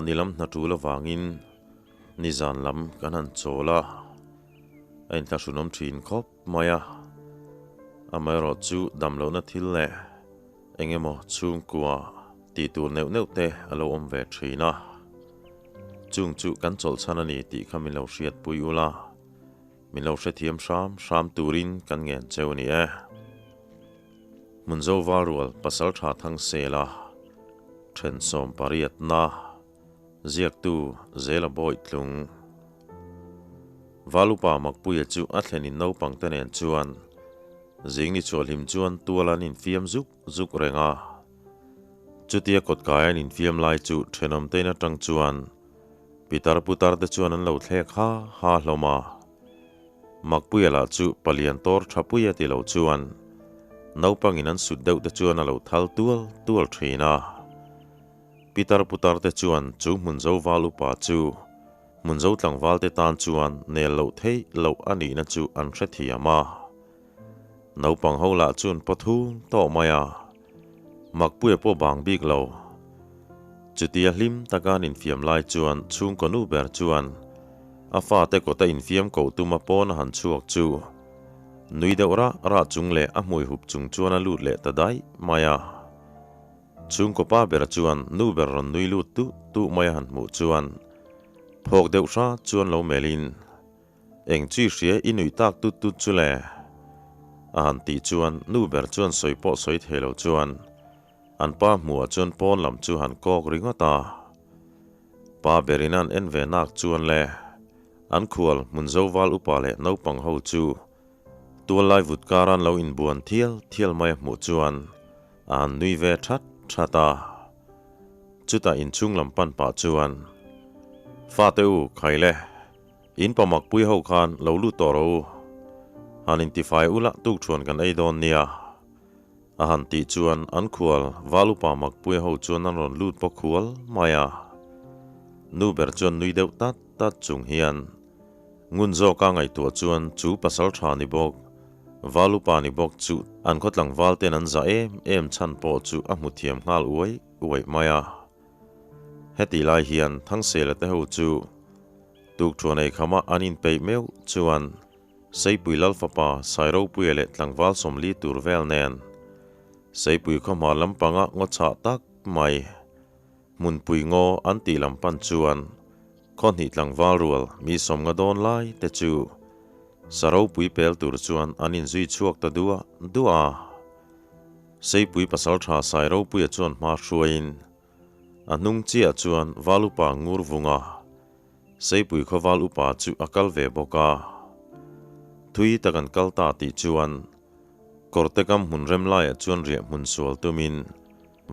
Mahni lam hna tul avangin nizan lam kan han chawl a, a inthlahrunawm thin khawp mai a. Amaherawhchu damlohna thil leh eng emaw chhungkua tih tur neuh neuh te a lo awm ve thin a. Chung chu kan chawlhchhan a ni tih kha min lo hriatpui ula, min lo hrethiam hram hram turin kan ngen cheu a ni e. Hmunzo Valrual pasal tha thang sela then 18na ziaktu Zela Bawitlung. Valupa Makpuia chu a thlenin naupang te nen chuan zing ni chhuahhlim chuan tual an infiam zuk zuk reng a. Chutia kawtkai an infiam lai chu thenawm tein atang chuan pitar putar te chuan an lo thlek ha ha hlawm a. Makpuia lah chu palian tawr tha pui a ti lo chuan naupangin an sut deuh te chuan a lo thal tual tual thin a. Pitar putar te chuan chu hmunzo val upa chu hmunzo tlangval te tan chuan nel loh theih loh a nihna chu an hrethiam a. Naupang ho lah chuan pathum tawh mai a, Makpuia pawh bang bik lo. Chutia hlim taka an infiam lai chuan chhungkaw nu ber chuan a fate kawta infiam koh tuma pawn a han chhuak chu nui deuh rah rah chung leh a hmui hup chung chuan a lut leh ta daih mai a. Chhungkaw pa ber chuan nu ber rawn nui lut tuh tuh mai a han hmuh chuan phawk deuh hra chuan lo melhin, Eng chi hria i nuih tak tut tut chu le? A han tih chuan nu ber chuan sawi pawh sawi thei lo chuan an pa hmuhah chuan pawn lam chu han kawk ringawt a. Pa berin an en ve nak chuan le an khual hmun zoval upa leh naupang ho chu tual lai vut kar an lo inbuan thial thial mai a hmuh chuan a han nui ve that that a. Chutah inchhung lam pan pah chuan Fate u khai le. In pamak pui ho khan lo lut tawh rawh u. Han intifai ula tuk thuan kan ei dawn nia. A han tih chuan an khual val upa mak pui ho chuan an rawn lut bawk hual mai a. Nu ber chuan nui deuh tat tat chung hian ngun zawka ngaihtuah chuan chu pasal tha ni bawk, val upa ni bawk chu an khaw tlangval ten an zah em em chhan pawh chu a hmu thiam nghal uai uai mai a. Hetih lai hian Thangsela te ho chu Tukthuan ei khama an inpeih meuh chuan Seipui Lal fapa Sairopuia leh tlangval 40 tur vel nen Seipui khawhma lampanga ngaw chhah tak mai hmunpui ngaw an tih lam pan chuan khaw hnih tlangval rual mi 50 dawn lai te chu Saropui pel tur chuan an inzui chhuak ta duah duah a. Seipui pasaltha Sairopuia chuan hma hruaiin A hnung chiah chuan val upa ngur vung a, Seipui khaw val upa chu a kal ve bawk a. Thui tak an kal ta tih chuan kawrte kam hmun rem laiah chuan riah hmun sual tumin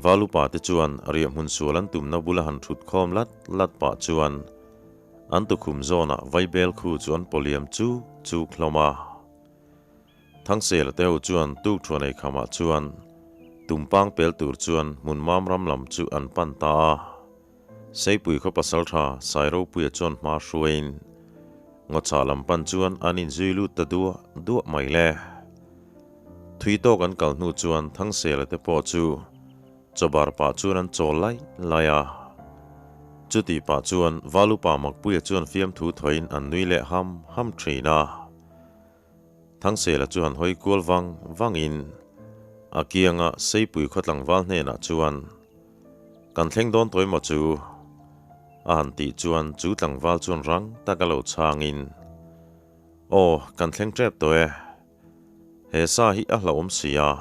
val upa te chuan riah hmun sual an tumna bula han thut khawm lat lat pah chuan an tukhum zawnah vaibel khu chu an pawliam chuk chuk hlawm a. Thangsela te ho chuan tukthuan ei khamah chuan tumpang pel tur chuan hmun mam ram lam chu an pan ta a. Seipui khaw pasal tha Sairopuia chuan hma hruaiin ngawchah lam pan chuan an inzui lut ta duah duah mai le. Thui tawk an kal hnu chuan Thangsela te pawh chu chawbar pah chuan an chawl laih laih a. Chutih pah chuan Valupa Makpuia chuan fiamthu thawiin an nui leh ham ham thin a. Thangsela chu han hawi kual vang vangin a kianga Seipui khaw tlangval hnenah chuan, Kan thleng dawn tawh emaw chu? a han tih chuan chu tlangval chuan rang taka lo chhangin, Aw, kan thleng tep tawh e. He sa hi a hlauhawm si a,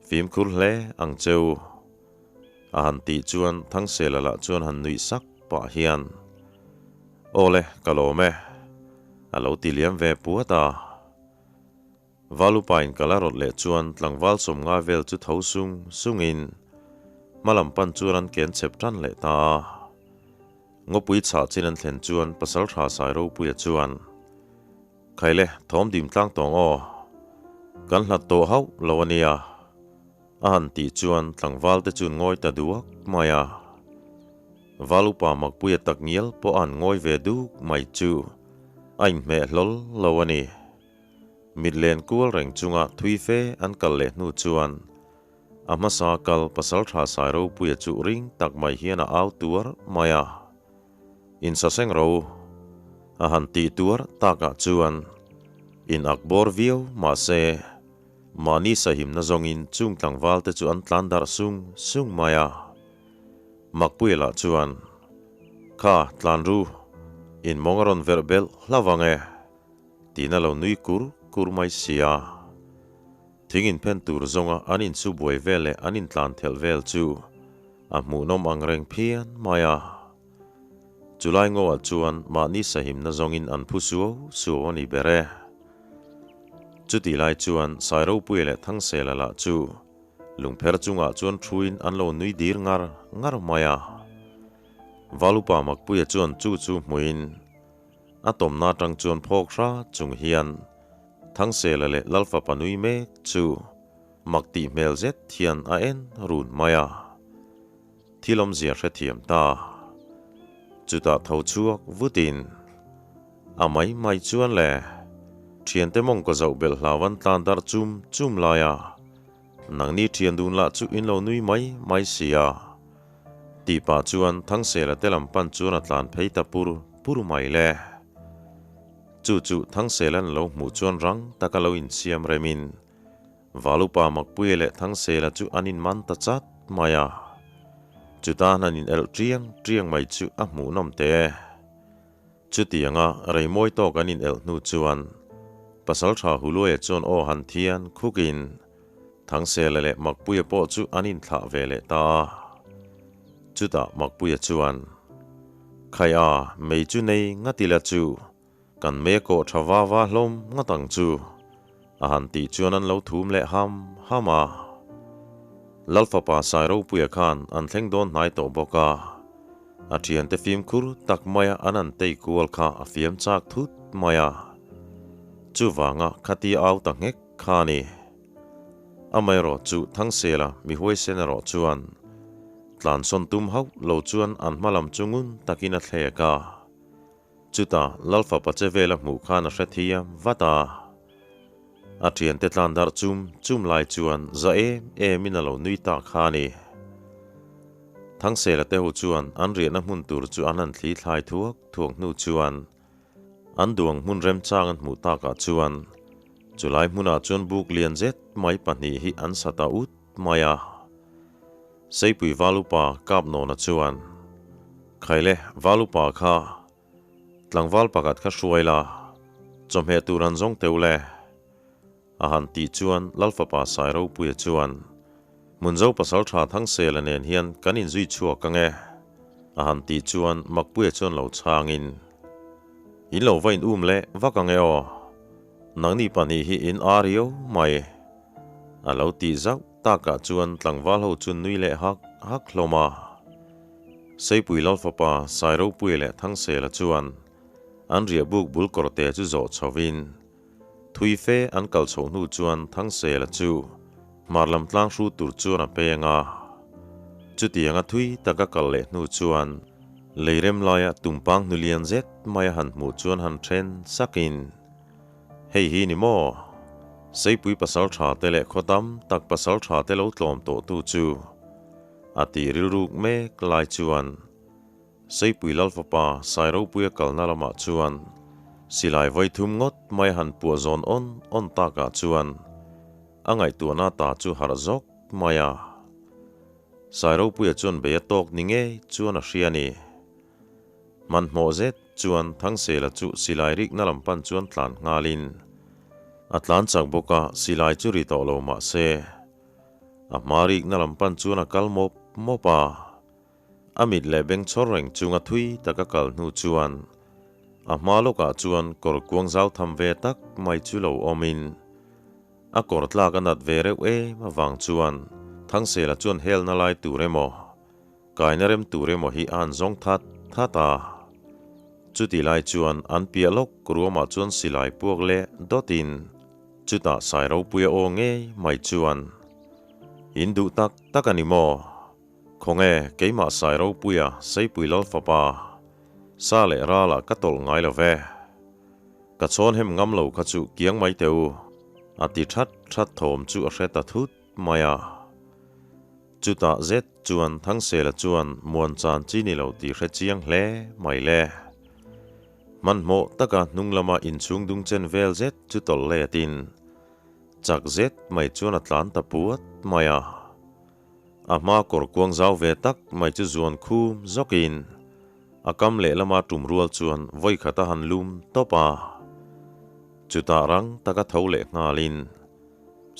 fimkhur hle ang cheu. A han tih chuan Thangsela lah chuan han nuih sak pah hian, Aw le, ka lawm e, a lo ti liam ve puat a. Valupain ka la rawt leh chuan tlangval 50 vel chu tho sung sungin hma lam pan chuan an ken chep tan leh ta a. Ngawpui chhah chin an thlen chuan Pasaltha Sairopuia chuan, Khaile, thawm dim tlang tawng aw. Kan hlat tawh hauh lo a nia. A han tih chuan tlangval te chuan ngawi ta duak mai a. Val upa Makpuia tak ngial pawh a han ngawi ve duk mai chu a inhmeh hlawl lo a ni. Mit len kual reng chunga thui fe an kal leh hnu chuan. A hmasa kal Pasalṭha Sairopuia chu ring tak mai hian a au tuar mai a. Insaseng ro a han tih tuar takah chuan in ak bawr viau mahse mahni sahimna zawngin chung tlangval te chu an tlan darh sung sung mai a. Makpuia lah chuan, Kha tlan ru, in mawng a rawn verh belh hlauh ang e, tiin a lo nui kur kur mai sia. Thing inphen tur zawnga an insu buai vel leh an intlan thelh vel chu a hmuhnawm ang reng phian mai a. Chulai ngaw ah chuan mahni sahimna zawngin an phu suau suau a ni ber e. Chutih lai chuan Sairopuia leh Thangsela lah chu lungpher chungah chuan thuin an lo nui dir ngar ngar mai a. Valupa Makpuia chuan chu chu hmuin a tawmna atang chuan phawk hra chung hian Thangsela leh Lalfapa nui mek chu mak tih hmel zet hian a en run mai a. Thil awmzia hrethiam ta. Chutah tho chhuak vutin a mai mai chuan le thiante mawng ka zoh belh hlau an tlan darh chum chum lai a, nangni thian dun lah chu in lo nui mai mai si a. Tih pah chuan Thangsela te lam pan chuan a tlan phei ta pur pur mai le. Chu chu Thangselan lo hmuh chuan rang taka lo insiam remin Valupa Makpuia leh Thangsela chu an inman ta chat mai a, chutan an inelh triang triang mai chu a hmuhnawm teh e. Chutianga reimawi tawk an inelh hnu chuan Pasalṭha Huluaia chuan aw han thian khukin Thangsela leh Makpuia pawh chu an inthlah ve leh ta a. Chutah Makpuia chuan, Khai a, mei chu nei ngatila chu Kan me kawh tha va va hlawm ngawt ang chu, a han tih chuan an lo thum leh ham ham a. Lalfapa Sairopuia khan an thleng dawn hnai tawh bawk a, a thiante fimkhur tak maia an an tei kual kha a fiam chak thut mai a. Chuvanga khati au ta nghek kha a ni. Amaherawh chu Thangsela mi huaisen erawh chuan tlansawn tum hauh lo chuan an hma lam chu ngun takin a thlek a. Chutah Lalfapa che vela hmuh khan a hre thiam vat a. A thiante tlan darh chum chum lai chuan za em emin a lo nui ta kha a ni. Thangsela te ho chuan an riahna hmun tur chu an han thli thlai thuak thuak hnu chuan an duang hmun remchang an hmuh takah chuan chulai hmunah chuan buk lian zet mai pahnih hi an sa ta ut mai a. Seipui Valupa Kapnawna chuan, Khaile, Valupa kha tlangval pakhat kha hruai la, chawhmeh tur an zawng teuh le. A han tih chuan Lalfapa Sairopuia chuan, Hmunzo Pasaltha Thangsela nen hian kan inzui chhuak ang e. A han tih chuan Makpuia chuan lo chhangin, In lo va in um leh vak ang e aw. Nangni pahnih hi in a riau mai. A lo tih zauh takah chuan tlangval ho chu nui leh hak hak hlawm a. Seipui Lalfapa Sairopuia leh Thangsela chuan an riahbuk bul kawrte chu zawh chhovin thui fe an kal chhoh hnu chuan Thangsela chu hmar lam tlang hru tur chuan a peng a. Chutianga thui taka kal leh hnu chuan leirem laia tumpang hnulian zet mai a han hmuh chuan han then sakin, Hei hi ni maw? Seipui pasal tha te leh khaw tam tak pasal tha te lo tlawm tawh tu chu a tih rilruk mek lai chuan Seipui Lalfapa Sairopuia kalna lamah chuan silai vawi thum ngawt mai a han puah zawn awn awn takah chuan a ngaihtuahna ta chu harh zawk mai a. Sairopuia chuan bei a tawk ni ngei chuan a hria a ni. Hmanhmawh zet chuan Thangsela chu silai rikna lam pan chuan tlan nghalin a tlan chak bawk a, silai chu ri tawh lo mah se a hma rikna lam pan chuan a kal mawp mawp a. A mit leh beng chhawr reng chunga thui tak a kal hnu chuan a hma lawkah chuan kawr kuang zau tham ve tak mai chu lo awmin a kawr tlak a nat ve reuh em avang chuan Thangsela chuan helna lai tur emaw Kaina rem tur emaw hi a han zawng that that a. Chuti lai chuan an piah lawk ruamah chuan silai puak leh dawtin chutah sai ropuia aw ngei mai chuan, In duh tak tak a ni maw? Khawnge keimah sai ropuia Seipui Lal fapa sa leh ralah ka tawlh ngai lo ve. Ka chhawn hem ngam lo kha chu kiang mai teh u, a ti that that thawm chu a hre ta thut mai a. Chutah zet chuan Thangsela chuan muan chan chi ni lo tih hre chiang hle mai le. Hmanhmawh taka hnung lama inchhung dung chen vel zet chu tawlh letin chak zet mai chuan a tlan ta puat mai a. A hma kawr kuang zau ve tak mai chu zuan khum zawkin a kam lehlama tum rual chuan vawi khat a han lum tawp a. Chutah rang taka tho leh nghalin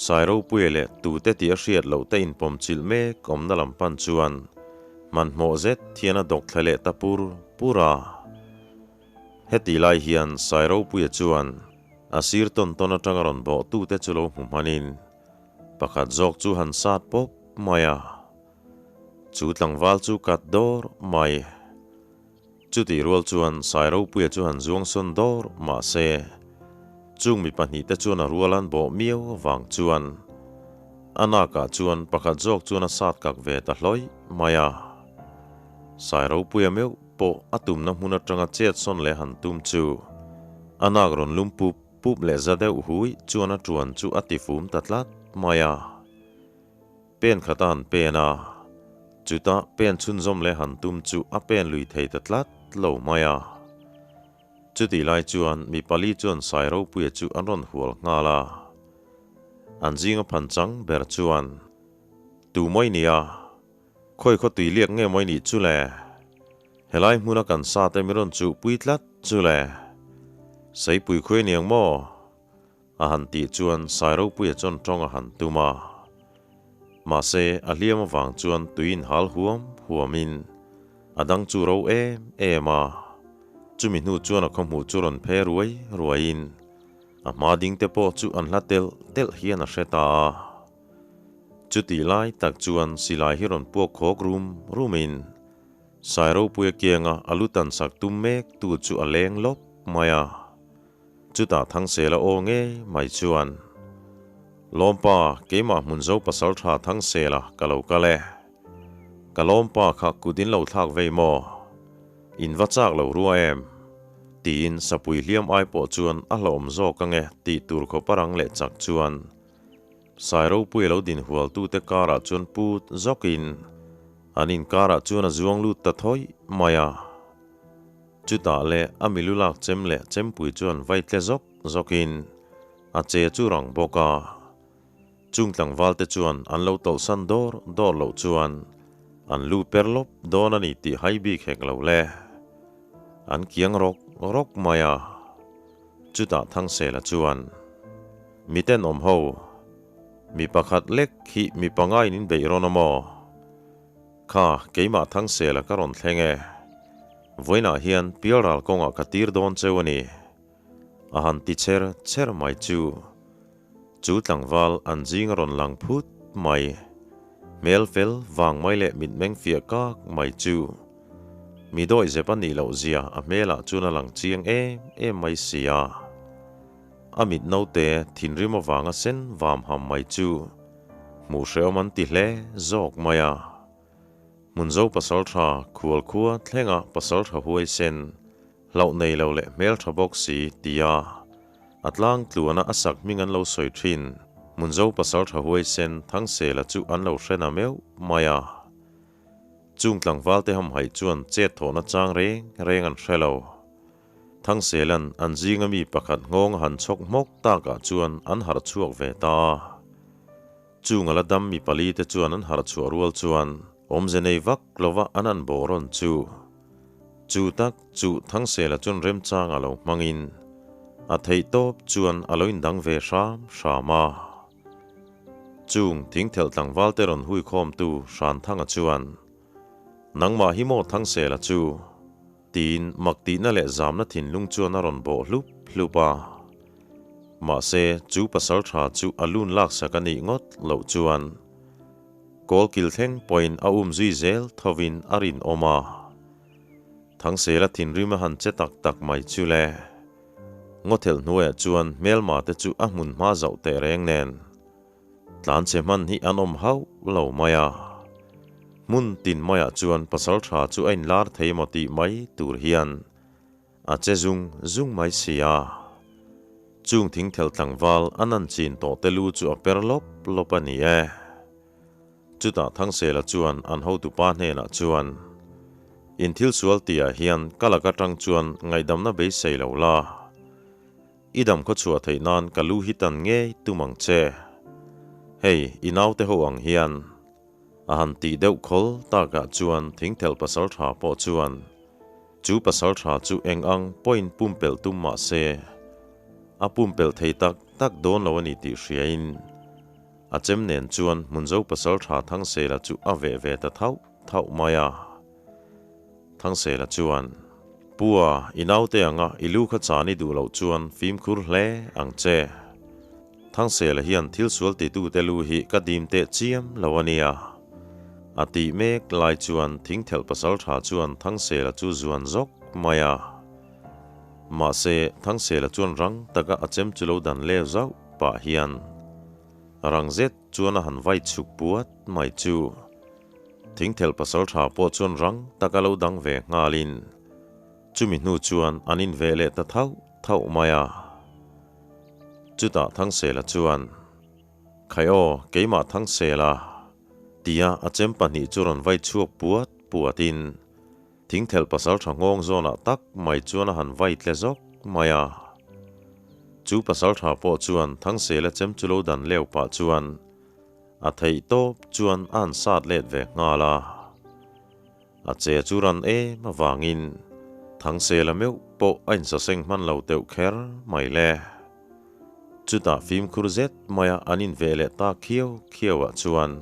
Sairopuia leh tute tih a hriat loh te inpawm chilh mek awmna lam pan chuan hmanhmawh zet hian a dawk thla leh ta pur pur a. Heti lai hian Sairopuia chuan a sir tawn tawn atanga rawn bawh tute chu lo hmu hmanin pakhat zawk chu han sat pawp mai a. Chu tlangval chu kat dawr mai. Chutih rual chuan Sairopuia chu han zuang sawn dawr mah se, chung mi pahnihte chuan a rual an bawh miau avang chuan a nakah chuan pakhat zawk chuan a sat kak ve ta hlawih mai a. Sairopuia meuh pawh a tumna hmun atanga chet sawn leh han tum chu a nak rawn lum pup pup leh za deuh hui chuan a tuan chu a tifum ta tlat mai a. Pen khat a han pen a, chutah pen chhunzawm leh han tum chu a pen lui thei ta tlat lo mai a. Chutih lai chuan mi pali chuan Sai Ropuia chu an rawn hual nghal a. An zinga phan chang ber chuan, Tu mawi nia, khawi khaw tui liak nge mawi nih chu le? Helai hmuna kan sa te mi rawn chuh pui tlat chu le? Seipui khawi aniang maw? A han tih chuan Sairopuia chuan tawng a han tum a. Mahse, a hliam avang chuan tui inhal huam huamin a dang chu ro em em a. Chumi hnu chuan a khawhmuh chu rawn phe ruai ruaiin a hma ding te pawh chu an hla telh telh hian a hre ta a. Chutih lai tak chuan silai hi rawn puak khawk rum rumin Sairopuia kianga a lu tan sak tum mek tu chu a leng lawp mai a. Chutah Thangsela aw ngei mai chuan, Lawmpa, keimah hmun zo pasal tha Thangsela ka lo kal e. Ka lawmpa kha kut in lo thlak vei maw? In va chak lo rua em? Tiin sapui hliam ai pawh chuan a hlauhawm zawk ange tih tur khawp a rang leh chak chuan Sairopuia lo din hualtute karah chuan put zawkin an inkarah chuan a zuang lut ta thawih mai a. Chutah leh a milu lak chem leh chempui chuan vai tle zawk zawkin a che chu rang bawk a. Chung tlangval te chuan an lo tawlhsan dawr dawr loh chuan an lu per lawp dawn a ni tih hai bik hek lo le. An kiang rawk rawk mai a. Chutah Thangsela chuan, Miten awm ho, mi pakhat lek hi mi pangaiin in beih rawn a maw? Kha, keimah Thangsela ka rawn thleng e. Vawiinah hian pialral kawngah ka tir dawn cheu a ni. A han ti cher cher mai chu. Chu tlangval an zing a rawn lang phut mai. Hmel fel vang mai leh mitmeng fiah kak mai chu. Mi dawih zep a nih loh zia a hmelah chuan a lang chiang em em mai si a. A mit naute thinrim avanga sen vam ham mai chu hmuh hrehawm an ti hle zawk mai a. Hmunzo pasaltha khual khua thlenga pasaltha huaisen, hlauh nei lo leh hmeltha bawk si tia a tlang tluana a sak hming an lo sawi thin. Hmunzo pasaltha huaisen Thangsela chu an lo hrena meuh mai a. Chung tlangvalte hamhaih chuan chet thawhna chang reng reng an hre lo. Thangselan an zinga mi pakhat nghawng a han chhawk hmawk takah chuan an harh chhuak ve ta a. Chung a la dam mi pali te chuan an harh chhuah rual chuan awmze nei vak lova an an bawh rawn chu. Chu tak chu Thangsela chuan remchang a lo hmangin a theih tawp chuan a lo indang ve hram hram a. Chung thingthelh tlangval te rawn hui khawmtu Hranthanga chuan, Nangmah hi maw Thangsela chu? Tiin mak tihna leh zamna thinlung chuan a rawn bawh hlup hlup a. Mahse, chu pasal tha chu a lun laksak a nih ngawt loh chuan kawlkil thleng pawhin a um zui zel thovin a rinawm a. Thangsela thinrim a han che tak tak mai chu le. Ngawthelh hnuaiah chuan hmelma te chu a hmun hma zauh teh reng nen Tlanchhe hman hi an awm hauh lo mai a. Hmun tin maiah chuan pasal tha chu a inlar thei maw tih mai tur hian a che zung zung mai si a. Chung thingthel tlangval a nan chin tawh te lu chu a per lawp lawp a ni e. Chutah Thangsela chuan an hotupa hnenah chuan, In thil sual tihah hian ka lak atang chuan ngaihdamna beisei lo la. I dam khaw chhuah theih nan ka lu hi tan ngei tum ang che. Hei, i naute ho ang hian. A han tih deuh khawl takah chuan thingthelh pasal tha pawh chuan chu pasal tha chu eng ang pawhin pumpelh tum mah se, a pumpelh thei tak tak dawn lo a ni tih hriain a chem nen chuan Hmunzo pasal tha Thangsela chu a veh ve ta thauh thauh mai a. Thangsela chuan, Pua, i naute anga i lu kha chan i duh loh chuan fimkhur hle ang che. Thangsela hian thil sual titute lu hi ka dim teh chiam lo a nia. A tih mek lai chuan thingthelh pasal tha chuan Thangsela chu zuan zawk mai a. Mahse, Thangsela chuan rang taka a chem chu lo dan leu zauh pah hian rang zet chuan a han vai chhuk puat mai chu. Thingthelh pasal tha pawh chuan rang taka lo dang ve nghalin chumi hnu chuan an inveh leh ta thauh thauh mai a. Chutah Thangsela chuan, Khai aw, keimah Thangsela, tia a chem pahnih chu rawn vai chhuak puat puatin Thingthelh pasal tha nghawng zawnah tak mai chuan a han vai tle zawk mai a. Chu pasal tha pawh chuan Thangsela chem chu lo dan leu pah chuan A theih tawp chuan a han sat let ve nghal a. A che chu ran em avangin Thangsela meuh pawh a insaseng hman lo teuh kher mai le. Chutah fimkhur zet maia an inveh leh ta khiau khiauah chuan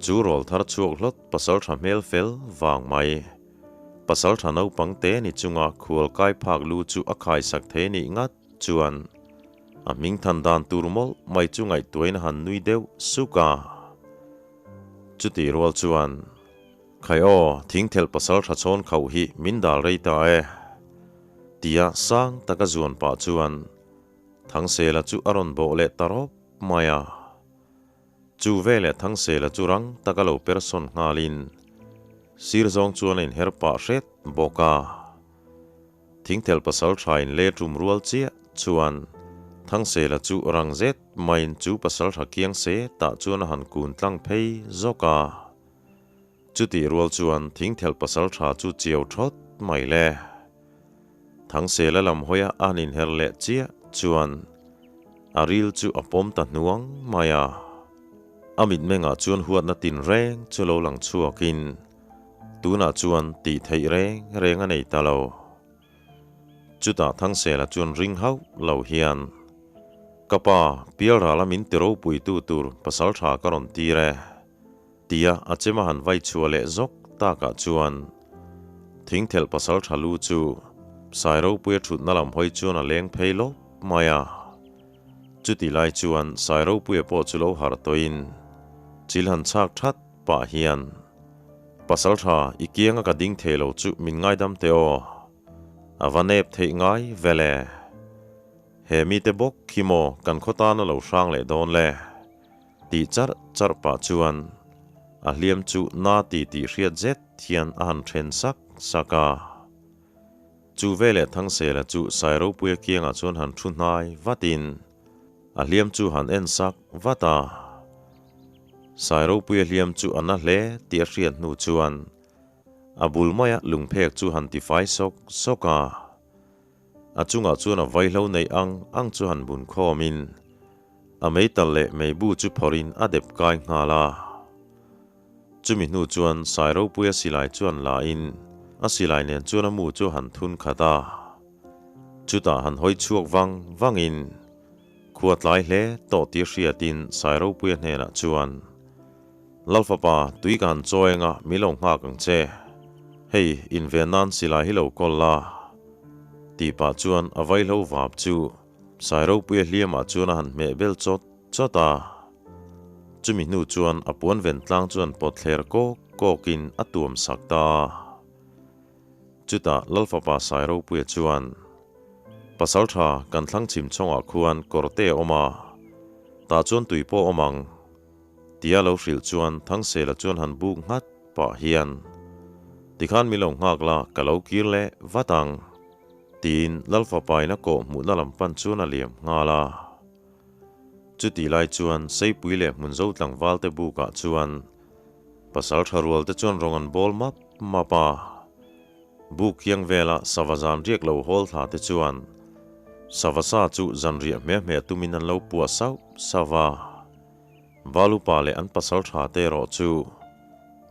chu rawl thar chhuak hlawt pasaltha hmel fel vang mai. Pasaltha naupang te ni chunga khual kai phak lu chu a khaisak thei nih ngat chuan A hming than dan tur mawlh mai chu ngaihtuain a han nui deuh suk a. Chutih rual chuan, Khai aw, thingthelh pasal tha chhawn khauh hi min dal rei ta e, tia sang taka zuan pah chuan Thangsela chu a rawn bawh leh ta rawp mai a. Chu veleh Thangsela chu rang taka lo per sawn nghalin sir zawng chuan a inher pah hret bawk a. Thingthel pasal thain le tum rual chiah chuan Thangsela chu rang zet maiin chu pasal tha kiang se tah chuan a han kun tlang phei zawk a. Chutih rual chuan Thingthel pasal tha chu chiau thawt mai le. Thangsela lam hawia a han inher leh chiah chuan a ril chu a pawm ta hnuang mai a. A mitmengah chuan huatna tinreng chu lo lang chhuakin Tunah chuan tih theih reng reng a nei ta lo. Chutah Thangsela chuan ring hauh lo hian, Ka pa, Pialrala min ti ropuitu tur pasal tha ka rawn tir e, tia a chem a han vai chhuah leh zawk takah chuan thingthelh pasal tha lu chu Sairopuia thutna lam hawi chuan a leng phei lawp mai a. Chuti lai chuan Sairopuia pawh chu lo harh tawhin chil han chhak that Pah hian, Pasal tha, i kianga ka ding thei lo chu min ngaidam teh aw. A va nep theih ngai vel e. He mite bawk khi maw kan khaw tana lo hrang leh dawn le? Tih charh charh pah chuan a hliam chu na ti tih hriat zet hian a han then sak sak a. Chu veleh Thangsela chu Sairopuia kiangah chuan han thu hnai vatin, A hliam chu han en sak vat a. Sairopuia hliam chu a na hle tih a hriat hnu chuan a bul maia lungphek chu han tifai sawk sawk a. A chungah chuan a vaihlo neih ang ang chu han bun khawmin a meital leh meibu chu phawrhin a dep kai nghal a. Chumi hnu chuan Sairopuia silai chuan la in a silai nen chuan a mu chu han thun khat a. Chutah han hawi chhuak vang vangin khua tlai hle tawh tih hriatin Sairopuia hnenah chuan, Lalfapa, tui ka han chawi anga mi lo nghak ang che. Hei, inven nan silai hi lo kawl la. Tih pah chuan a vaihlo vap chu Sairopuia hliamah chuan a han hmeh bel chawt chawt a. Chumi hnu chuan a puan ven tlang chuan pawt thler kawk kawkin a tuam sak ta a. Chutah Lalfapa Sairopuia chuan, Pasaltha kan thlang chhim chhawngah khuan kawrte a awm a, tah chuan tui pawh a awm ang, tia lo hrilh chuan Thangsela chuan han buk nghat pah hian, Tikhan min lo nghak la, ka lo kir leh vat ang, tiin Lalfapain a kawh hmuhna lam pan chuan a liam nghal a. Chutih lai chuan Seipui leh Hmunzo tlangvalte bukah chuan Pasalṭha rualte chuan rawng an bawl map map a. Buk kiang vela sava zan riak lo hawl thla te chuan sava sa chu zan riah hmeh hmeh tumin an lo puah sauh sauh a. Valupa leh an pasalṭha te erawh chu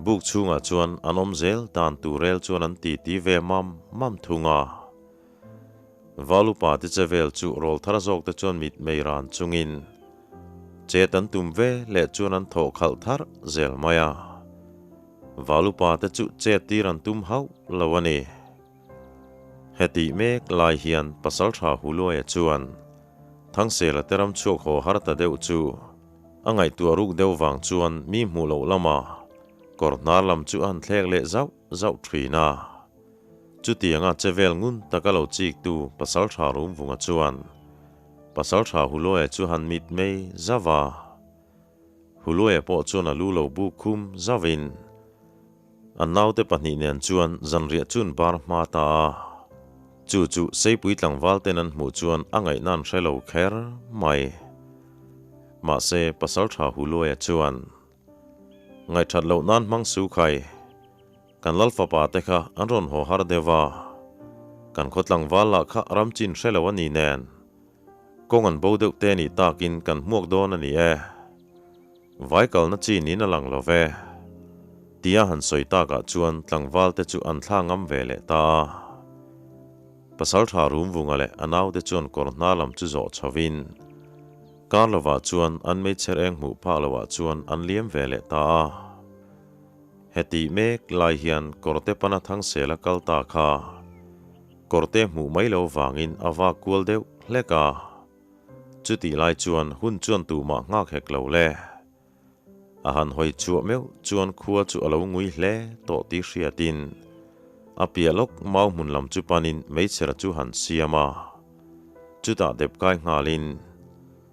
buk chhungah chuan an awm zel dan tur rel chuan an titi ve mam mam thung a. Valupa te che vel chu rawl thar zawk te chuan mit mei ran chungin chet an tum ve leh chuan an thawh khalh tharh zel mai a. Valupa te chu chet tir an tum hauh lo a ni. Hetih mek lai hian Pasalṭha Huluaia chuan Thangsela te ram chhuak haw har ta deuh chu a ngaihtuah ruk deuh vang chuan mi hmuh loh lama kawr hnar lam chu a han thlek leh zauh zauh ṭhin a. Chutianga che vel ngun taka lo chiktu Pasalṭha Rumvunga chuan Pasalṭha Huluaia chu han mit mei zauh a. Huluaia pawh chuan a lu lo buk khum zauhin An naute pahnih nen chuan zanriah chun bar hma ta a, chu chu Seipui tlangval ten an hmuh chuan a ngaihna an hre lo kher mai. Mahse, Pasalṭha Huluaia chuan, Ngaihthat loh nan hmang su khai, kan lal fapa te kha an rawn haw har deuh a, kan khaw tlangval lah kha ram chin hre lo a ni nen, kawng an bo deuh te nih takin kan hmuak dawn a ni e. Vai kalna chi niin a lang lo ve. Tia han sawi takah chuan tlangval te chu an thla ngam ve leh ta a. Pasalṭha Rumvunga leh a naute chuan kawr hna lam chu zawh chhovin kar lovah chuan an meichher eng hmuh phah loah chuan an liam ve leh ta a. Hetih mek lai hian kawrte pana Thangsela kal ta kha kawrte hmuh mai lo vangin a vak kual deuh hlek a. Chutih lai chuan hun chuan tumah nghak hek lo le. A han hawi chhuah meuh chuan khua chu a lo ngui hle tawh tih hriatin a piah lawk mau hmun lam chu panin meichher chu han siam a. Chutah dep kai nghalin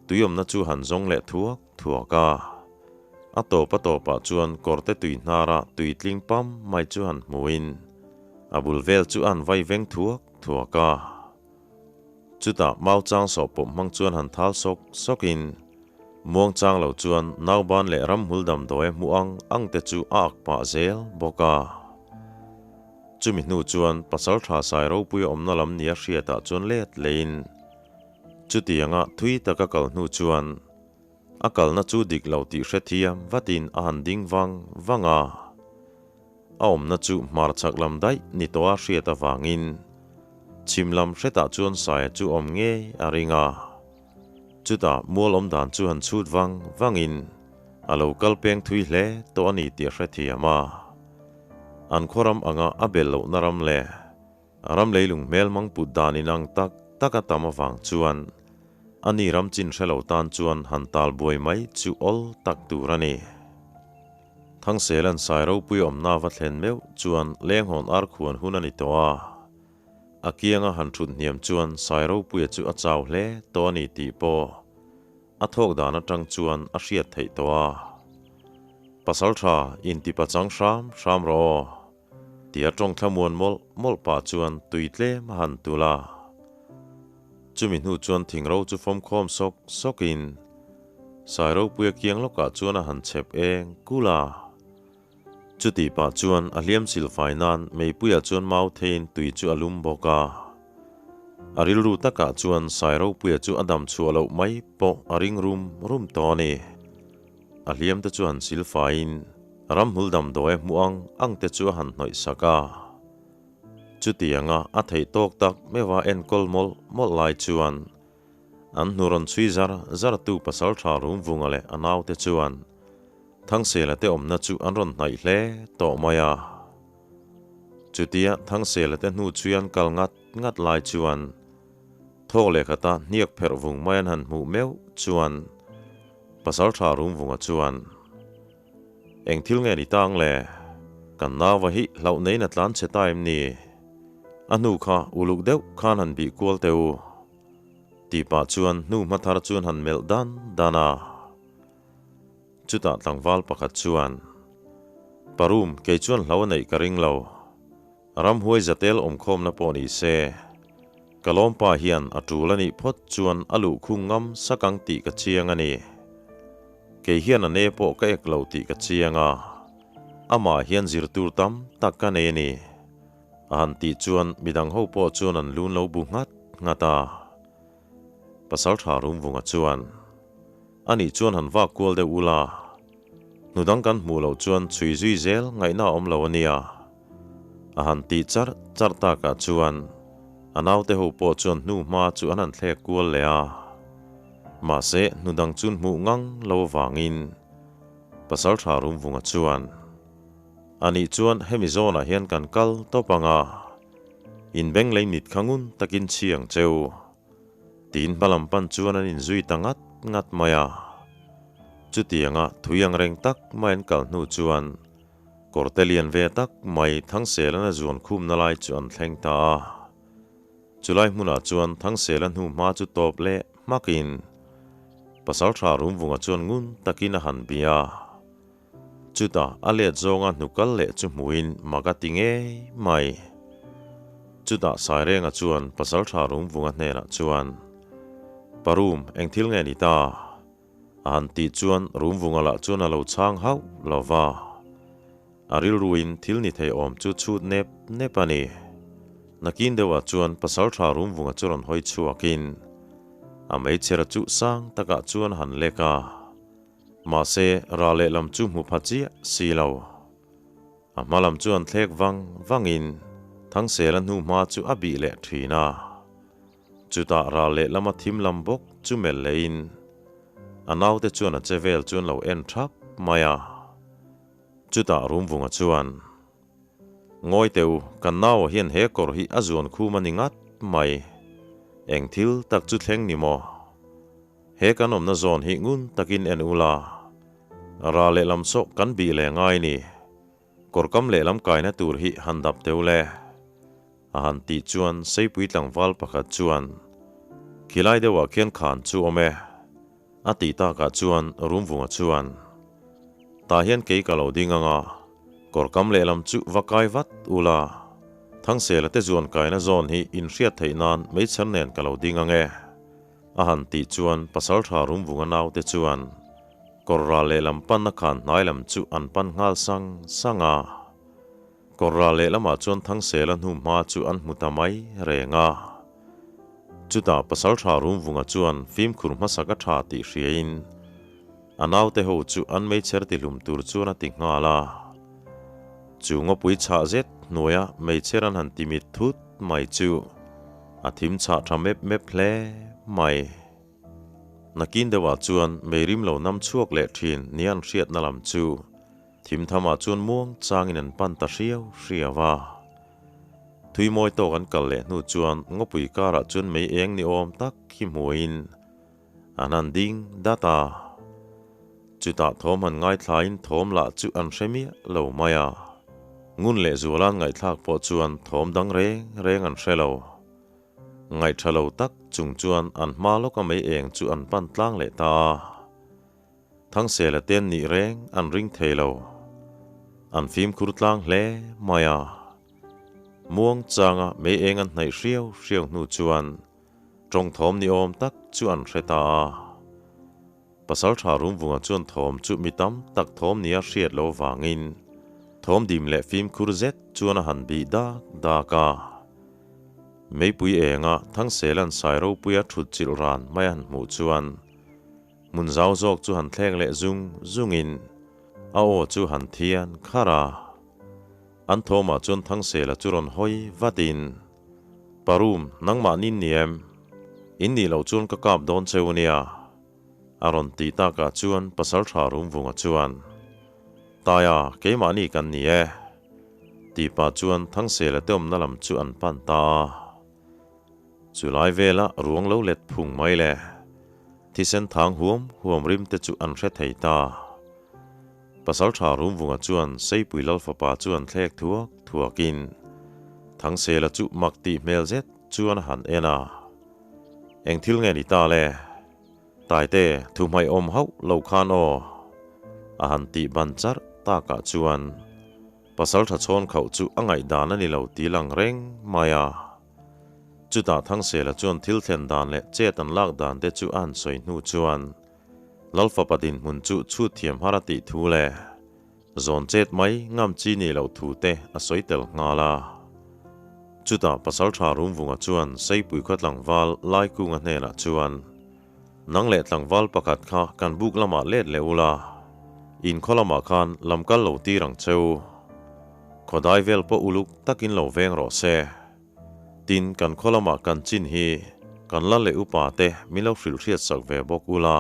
tuiawmna chu han zawng leh thuak thuak a. A tawp a tawpah chuan kawrte tui hnara tui tling pam mai chu han hmuin a bul vel chu a han vai veng thuak thuak a. Chutah mau chang sawh pawp hmang chuan han thal sawk sawkin muang chang lo chuan nauban leh ramhmul damdawi a hmuh ang ang te chu a ak pah zel bawk a. Chumi hnu chuan Pasaltha Sai ropui awmna lam nia hriatah chuan let leiin chutianga thui taka kal hnu chuan a kalna chu dik lo tih hrethiam vatin a han ding vang vang a. A awmna chu hmarchhak lam daih ni tawha hriat avangin chhim lam hretah chuan Saia chu awm ngei a ring a. Chutah mual awm dan chu han chhut vang vangin a lo kal peng thui hle tawh a ni tih a hrethiam a. An khaw ram anga a bel lohna ram leh ram leilung hmel mang put dan inang tak tak a tam avang chuan a ni ram chin hre lo tan chuan han tal buai mai chu awl tak tur a ni. Thangselan sai ropui awmna va thlen meuh chuan lenghawn ar khuan hun a ni tawh a. A kianga han thut hniam chuan sai ropuia chu a chau hle tawh a ni tih pawh a thawk dan atang chuan a hriat theih tawh a. Pasaltha intipa chang hram hram rawh aw. Tia tawng thlamuan mawlh mawlh pah chuan tui tlem a han tul a. Chumi hnu chuan thingro chu fawmkhawm sawk sawkin Sairopuia kiang lawkah chuan a han chhep eng kul a. Chutih pah chuan a hliam silfai nan meipuiah chuan mau theiin tui chu a lum bawk a. A rilru takah chuan Sairopuia chu a dam chhuah loh mai pawh a ring rum rum tawh a ni. A hliam te chu han silfaiin ramhmul damdawi a hmuh ang ang te chu a han hnawih sak a. Chutianga a theih tawk tak meuha enkawl mawlh mawlh lai chuan an hnu rawn chhui zar zar tu pasaltha Rumvunga leh a naute chuan Thangsela te awmna chu an rawn hnaih hle tawh mai a. Chutia Thangsela te hnu chhui an kal ngat ngat lai chuan Thawk leh khata hniak pherh vung mai an han hmuh meuh chuan Pasaltha Rumvunga chuan, Eng thil nge ni tang le? Kan nauva hi hlauh neiin a tlan chhe ta em ni? A hnu kha uluk deuh khan han bih kual teh u. Tih pah chuan hnu hma thar chuan han melh dan dan a. Chutah tlangval pakhat chuan, Parum, kei chuan hlo a neih ka ring lo. Ramhuai zatel awmkhawmna pawh ni se. Ka lawmpa hian a tul a nih phawt chuan a luhkhung ngam sak ang tih ka chiang a ni. Kei hian a ne pawh ka ek lo tih ka chiang a, amah hian zir tur tam tak ka nei a ni. A han tih chuan midang ho pawh chuan an lun lo bu nghat nghat a. Pasaltha Rumvunga chuan, A nih chuan han vak kual deuh ula, hnudang kan hmuh loh chuan chhui zui zel ngaihna a awm lo a nia. A han tih charh charh takah chuan a naute ho pawh chuan hnu hma chu an han thlek kual leh a. Mahse, hnudang chun hmuh ngang lo avangin Pasaltha Rumvunga chuan, A nih chuan hemi zawnah hian kan kal tawp ang a, inbeng lei mit kha ngun takin chhi ang cheu. Tiin hmalam pan chuan an inzui ta ngat ngat mai a. Chutianga thui ang reng tak mai an kal hnu chuan kawrte lian ve tak mai Thangselana zuan khumna lai chu an thleng ta a. Chulai hmunah chuan Thangsela hnu hma chu tawp leh hmakin Pasaltha Rumvunga chuan ngun takin a han bia a. Chutah a let zawnga hnukal leh chu hmuhin mak a ti ngei mai. Chutah Sairenga chuan Pasaltha Rumvunga hnenah chuan, Parum, eng thil nge ni ta? A han tih chuan Rumvunga lah chuan a lo chhang hauh lo va. A rilruin thil ni thei awm chu chhut nep nep a ni. Nakin deuhah chuan Pasaltha Rumvunga chu rawn hawi chhuakin a meichher chu sang takah chuan a han lek a. Mahse, rah lehlam chu hmu pha chiah si lo. A hma lam chu an thlek vang vangin Thangsela hnu hma chu a bih leh thin a. Chutah rah lehlama thim lam bawk chu melh lehin a naute chuan a che vel chu an lo en thap mai a. Chutah Rumvunga chuan, Ngawi teh u, kan naua hian he kawr hi a zuan khum a ni ngat mai. Eng thil tak chu thleng ni maw? He kan awmna zawn hi ngun takin en ula, ra lehlam sawh kan bih leh ngai ni. Kawrkam lehlam kaina tur hi han dap teu le. A han tih chuan Seipui tlangval pakhat chuan, Khilai deuhah khian khan chu awm e. A tih takah chuan Rumvunga chuan, Tah hian kei ka lo ding ang a, kawrkam lehlam chu va kai vat ula, Thangsela te zuan kaina zawn hi inhriat theih nan meichher nen ka lo ding ang e. A han tih chuan Pasaltha Rumvunga naute chuan kawr ral lehlam panna khan hnai lam chu an pan nghal sang sang a. Kawr ral lehlamah chuan Thangsela hnu hma chu an hmu ta mai reng a. Chutah Pasaltha Rumvunga chuan fimkhur hmasa ka tha tih hriain a naute ho chu an meichher tihlum tur chuan a ti nghal a. Chu ngawpui chhah zet hnuaia meichher an han ti mit thut mai chu a thim chhah tha mep mep hle mai. Nakin deuhah chuan meirim lo nam chhuak leh thin nia an hriatna lam chu thim thamah chuan muang changin an pan ta hriau hriau a. Thui mawi tawk an kal leh hnu chuan ngawpui karah chuan mei eng ni awm tak hi hmuhin An han ding dat a, chutah thawm han ngaithlain thawm lah chu an hre miah lo mai a. Ngun leh Zuala'n ngaihthlak pawh chuan thawm dang reng reng an hre lo. Ngaihtha lo tak chung chuan an hma lawka mei eng chu an pan tlang leh ta a. Thangsela ten nih reng an ring thei lo. An fimkhur tlang hle mai a. Muang changa mei eng an hnaih hriau hriau hnu chuan Tawng thawm ni awm tak chu an hre ta a. Pasaltha Rumvunga chuan thawm chu mi tam tak thawm nia hriat lo vangin thawm dim leh fimkhur zet chuan a han bih dak dak a. Meipui enga Thangselan Sairopuia thut chilh ran mai a han hmuh chuan hmun zau zawk chu han thleng leh zung zungin a aw chu han thian kharh a. An thawmah chuan Thangsela chu rawn hawi vatin Parum, nangmah nin ni em? In nih loh chuan ka kap dawn cheu nia. A rawn tih takah chuan Pasaltha Rumvunga chuan, Taia, keimahni kan ni e. Tih pah chuan Thangsela te awmna lam chu an pan ta a. Chulai vela ruang lo let phung mai le. Thisen thang huam huam rim te chu an hre thei ta. Pasaltha Rumvunga chuan Seipui Lal fapa chu an thlek thuak thuakin Thangsela chu mak tih hmel zet chuan a han en a. Eng thil nge ni ta le? Taite, thu hmaih awm hauh lo khan aw. A han tih ban charh takah chuan Pasaltha chhawn khauh chu a ngaihdan a ni lo ti lang reng mai a. Chutah Thangsela chuan thil thlen dan leh chet an lak dan te chu a han sawi hnu chuan Lal fapa dinhmun chu chhut thiam har a tih thu leh zawn chet mai ngam chi nih loh thu te a sawi tel nghal a. Chutah Pasaltha Rumvunga chuan Seipui khaw tlangval Laikunga hnenah chuan, Nang leh tlangval pakhat kha kan buk lamah let leh ula, in khaw lamah khan lam kal lo tir ang che u. Khawdai vel pawh uluk takin lo veng rawh se. Tin, kan khaw lamah kan chin hi kan la leh upa te min lo hrilh hriat sak ve bawk ula.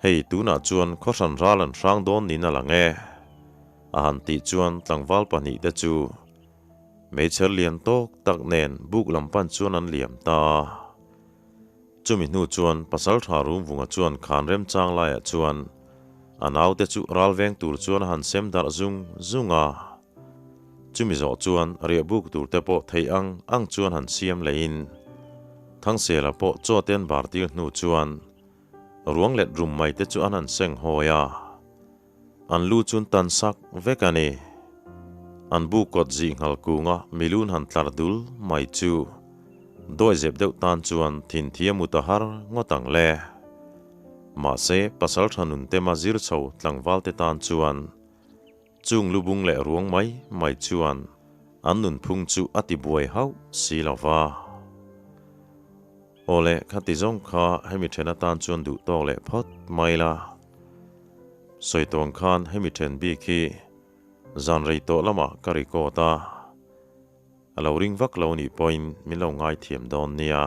Hei, tunah chuan khaw hran ral an hrang dawn niin a lang e. A han tih chuan tlangval pahnihte chu meichher lian tawk tak nen buk lam pan chuan an liam ta a. Chumi hnu chuan Pasaltha Rumvunga chuan khan remchang laiah chuan a naute chu ral veng tur chuan a han sem darh zung zung a. Chumi zawh chuan riahbuk tur te pawh theih ang ang chuan han siam leiin Thangsela pawh chaw te an bar tir hnu chuan ruang let rum mai te chu an han seng hawi a. An lu chun tan sak vek a ni. An bu kawt zih nghal kunga milun han tlar dul mai chu dawi zep deuh tan chuan thinthi a mu ta har ngawt ang le. Mahse, pasal tha nun tema zir chho tlangval te tan chuan chung lubung leh ruang mai mai chuan an nunphung chu a ti buai hauh si lo va. Awle, khati zawng kha hemi then atan chuan duh tawk leh phawt mai la. Sawi tawng khan hemi then bik hi zan rei tawh lamah ka record a, a lo ring vak lo nih pawhin min lo ngaithiam dawn nia.